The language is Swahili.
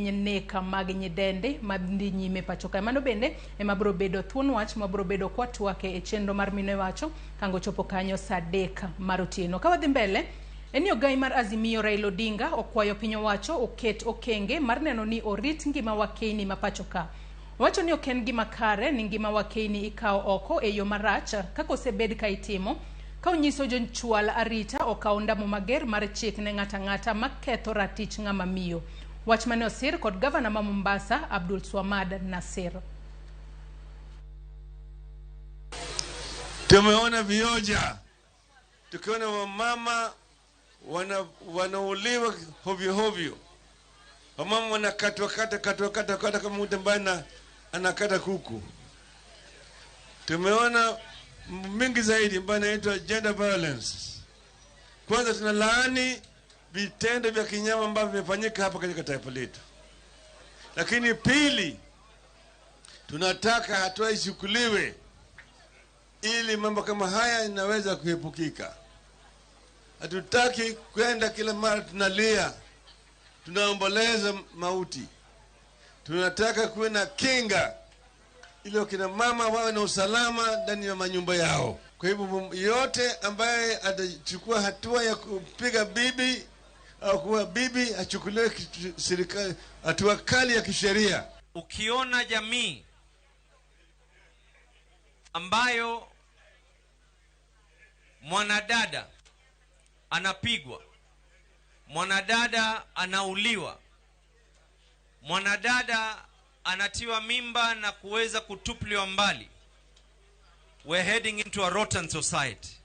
Nek mag nyidende madhi nyime pacho kae. Mano bende ema biro bedo thuon wach ma biro bedo kwa twake e chenro mar Mine Wacho kango chopo kanyo saa 3 mar otieno. Ka wadhi mbele, en ni ogai mar Azimio Raila Odinga okwayo piny owacho oket okenge mar neno ni orit ngima wakeyni ma pacho ka. Owacho ni ok en gima kare ni ngima wakeyni ikawo oko e yo marach kaka osebed ka itimo, ka onyiso jochwal arita okaw ndamo mager mar chik ne ng'ato ang'ata maketho ratich ng'ama miyo. Wach mane osir kod gavana ma Mombasa Abdul Swamad Nasir. Tumeona vioja, tukiona wamama wanauliwa hovyo hovyo, wamama wanakatwa kata katwa kata kata kama mtu ambaye anakata kuku. Tumeona mingi zaidi ambayo inaitwa gender violence. Kwanza tunalaani vitendo vya kinyama ambavyo vimefanyika hapa katika taifa letu, lakini pili, tunataka hatua ichukuliwe ili mambo kama haya inaweza kuepukika. Hatutaki kwenda kila mara tunalia, tunaomboleza mauti. Tunataka kuwe na kinga ili wakina mama wawe na usalama ndani ya manyumba yao. Kwa hivyo yote ambaye atachukua hatua ya kupiga bibi au kuwa bibi achukuliwe serikali hatua kali ya kisheria. Ukiona jamii ambayo mwanadada anapigwa, mwanadada anauliwa, mwanadada anatiwa mimba na kuweza kutupliwa mbali, we're heading into a rotten society.